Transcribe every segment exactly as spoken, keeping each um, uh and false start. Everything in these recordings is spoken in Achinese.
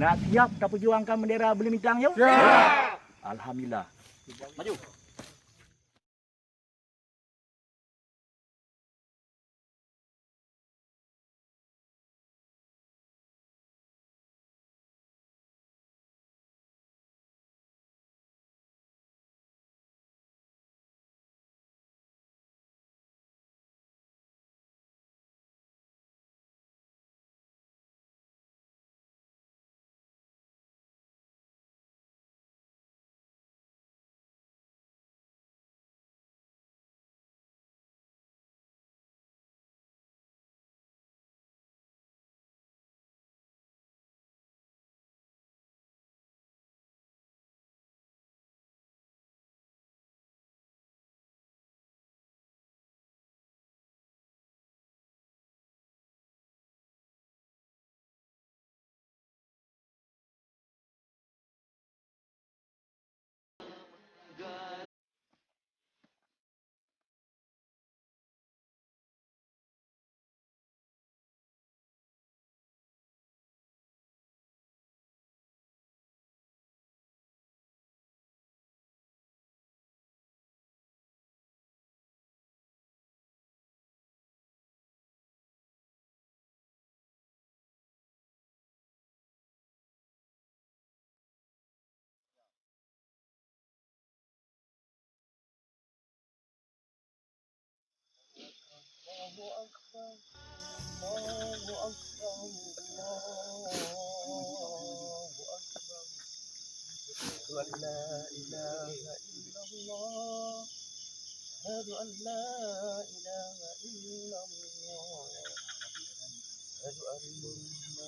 Na siap tapeujuangkan bendera Buleuen Bintang nyoe? Siap! Alhamdulillah. Maju. الله أكبر، الله أكبر، الله أكبر. أشهد أن لا إله إلا الله. أشهد أن لا إله إلا الله. أشهد أن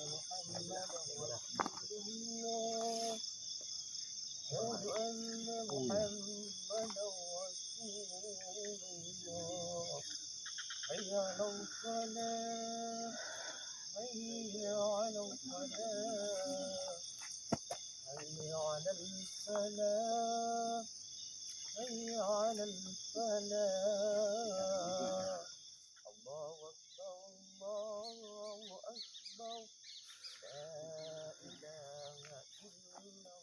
محمدا رسول الله. أشهد أن محمدا رسول الله. حي على الصلاة. حي على الصلاة. حي على الفلاح. حي على الفلاح. الله أكبر، الله أكبر. لا إله إلا الله.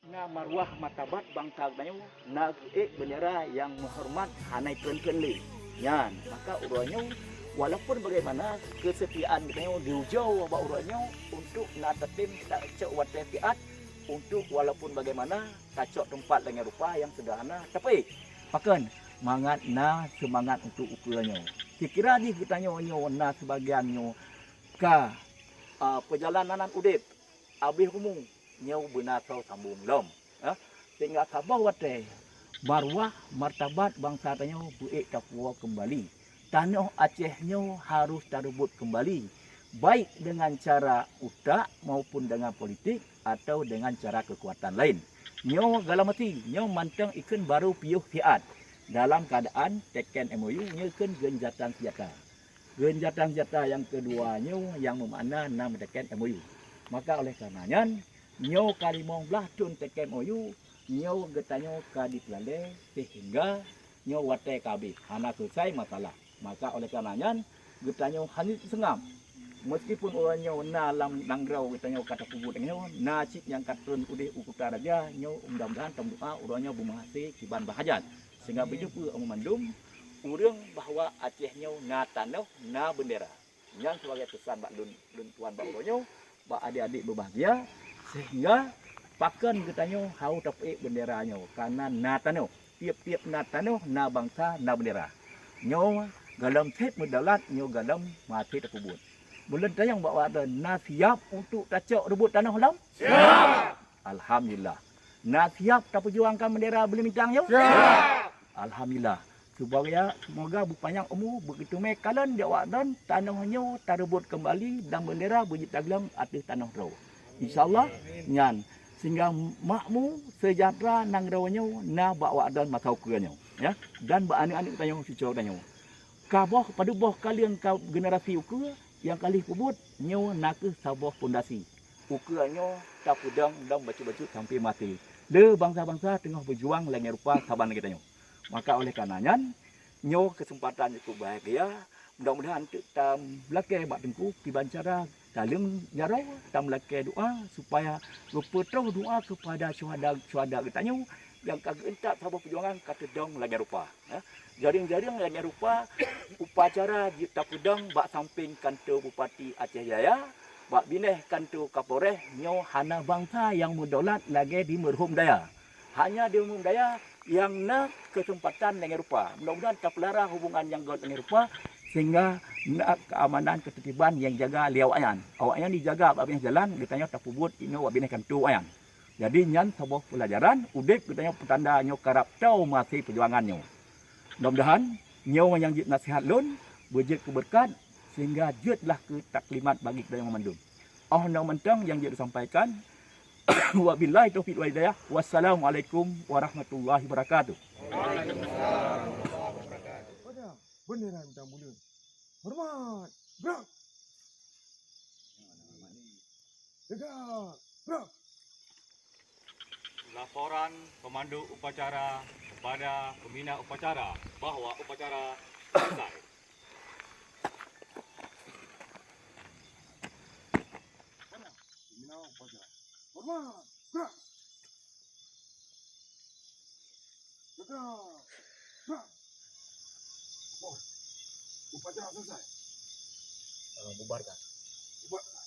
Na maruah martabat bansa geutanyoe, na geuék beundera nyang meuhoreumat hana ikheun-kheun lé. Nyan, maka uroe nyoe, walaupun bagaimana, keusetiaan geutanyoe diujoe bak uroe nyoe untuk na tatem tacok watée siat, untuk walaupun bagaimana tacok teumpat deungon rupa nyang seuderhana, tapi pakon mangat na seumangat untuk ukeue nyoe. Sikira jih geutanyoe nyoe na seubagian nyoe ka, a, peujalanan udeb, abéh umu, nyoe beuna soe sambong lom, eh, sehingga saboh watée maruah martabat bansa tanyoe beuék tapuwoe keumbali. Tanoh Aceh nyoe harôh tareubot keumbali, baik deungon cara utak maupun deungon politik atawa deungon cara keukuatan laén. Nyoe galom até, nyoe mantong ikheun barô piôh siat dalam keuadaan teken M O U nyoe ikheun geunjatan seunjata. Geunjatan seunjata nyang keudua nyoe nyang meumakna na meuteken M O U. Maka oleh karena nyan, nyoe ka limong blaih thon teken M O U, nyoe geutanyoe ka jipeulalée sehingga nyoe watée ka habéh, hana seuleusoe masalah. Maka oleh karena nyan, geutanyoe hana jiseungab. Meskipun uroe nyoe na lam nanggroe geutanyoe ka tapeubuet lagée nyoe, na cit nyang ka trôn udeb u Kuta Raja, nyoe mudah-mudahan tameudoá uroe nyoe beumeuhasé kiban bah hajat. Sehingga beujeuet keu mandum ureuëng bahwa Aceh nyoe na tanoh, na beundera. Nyan sibagai peusan bak lôn, lôn tuan bak uroe nyoe, bak adik-adik beubahgia, sehingga pakon geutanyoe harôh tapeuék beundera nyoe, kareuna na tanoh. Tieb-tieb na tanoh, na bansa, na beundera. Nyoe galom seb meudaulat, nyoe galom maté tapeubuet. Buleuen tanyong bak watée na siab untuk tacok reubot tanoh lom? Siab! Alhamdulillah. Na siab tapeujuangkan beundera Buleuen Bintang nyoe? Siab! Alhamdulillah. Supaya semoga beupanyang umu, beugeuteumé kalon di awak droe, tanoh nyoe tareubot keumbali dan beundera beujeuet tagleueng ateueh tanoh droe. Insya Allah, nyan. Sehingga makmu seujahteura nanggroe nyoe na bak awak droe masa ukeue nyoe, ya, dan bak aneuk-aneuk tanyoe, cucoe tanyoe. Ka boh, padub boh kaleueng ka generasi ukeue nyang ka lheueh peubuet, nyoe na kheueh saboh pondasi. Ukeue nyoe tapeudong lom bacut-bacut sampoe maté. Le bansa-bansa teungoh beujuang lagée rupa saban lagée tanyoe. Maka oleh karena nyan, nyoe keuseumpatan nyang keubahagia. Mudah-mudahan teuk tameulakée bak Teungku kiban cara taleueng jaroe, tameulakée doa supaya geupeutroh doa keupada syuhada-syuhada geutanyoe nyang ka geuintat saboh peujuangan ka teudong lagée rupa. Ya. Jareueng-jareueng lagée rupa upacara jeuet tapeudong bak sampéng kanto Bupati Aceh Jaya, bak binéh kanto Kapolres nyoe hana bansa nyang meudaulat lagée di Meureuhom Daya. Hanya di Meureuhom Daya nyang na keuseumpatan lagée rupa. Mudah-mudahan tapeulara hubungan nyang göt lagée rupa sehingga na keamanan keutertiban nyang jaga lé awaknyan. Awaknyan jijaga bak binéh jalan, geutanyoe tapeubuet inoe bak binéh kanto awaknyan. Jadi nyan saboh peulajaran udeb geutanyoe peutanda nyoe karab toe maté peujuangan nyoe. Mudah-mudahan nyoe nyang jeuet naseuhat lôn beujeuet keu beureukat sehingga jeuetlah keu taklimat bagi geutanyoe mandum. Oh nyoe mantong nyang jeuet disampaikan. Wabillahi taufiq wal hidayah. Wassalamualaikum warahmatullahi wabarakatuh. Bendera bintang buleuen. Hormat. Gerak. Tegak. Gerak. Laporan pemandu upacara kepada pembina upacara bahwa upacara selesai. Pembina upacara. Hormat. Gerak. Gerak. Gerak. Oh, upacara selesai. Eh, bubarkan. Bubarkan.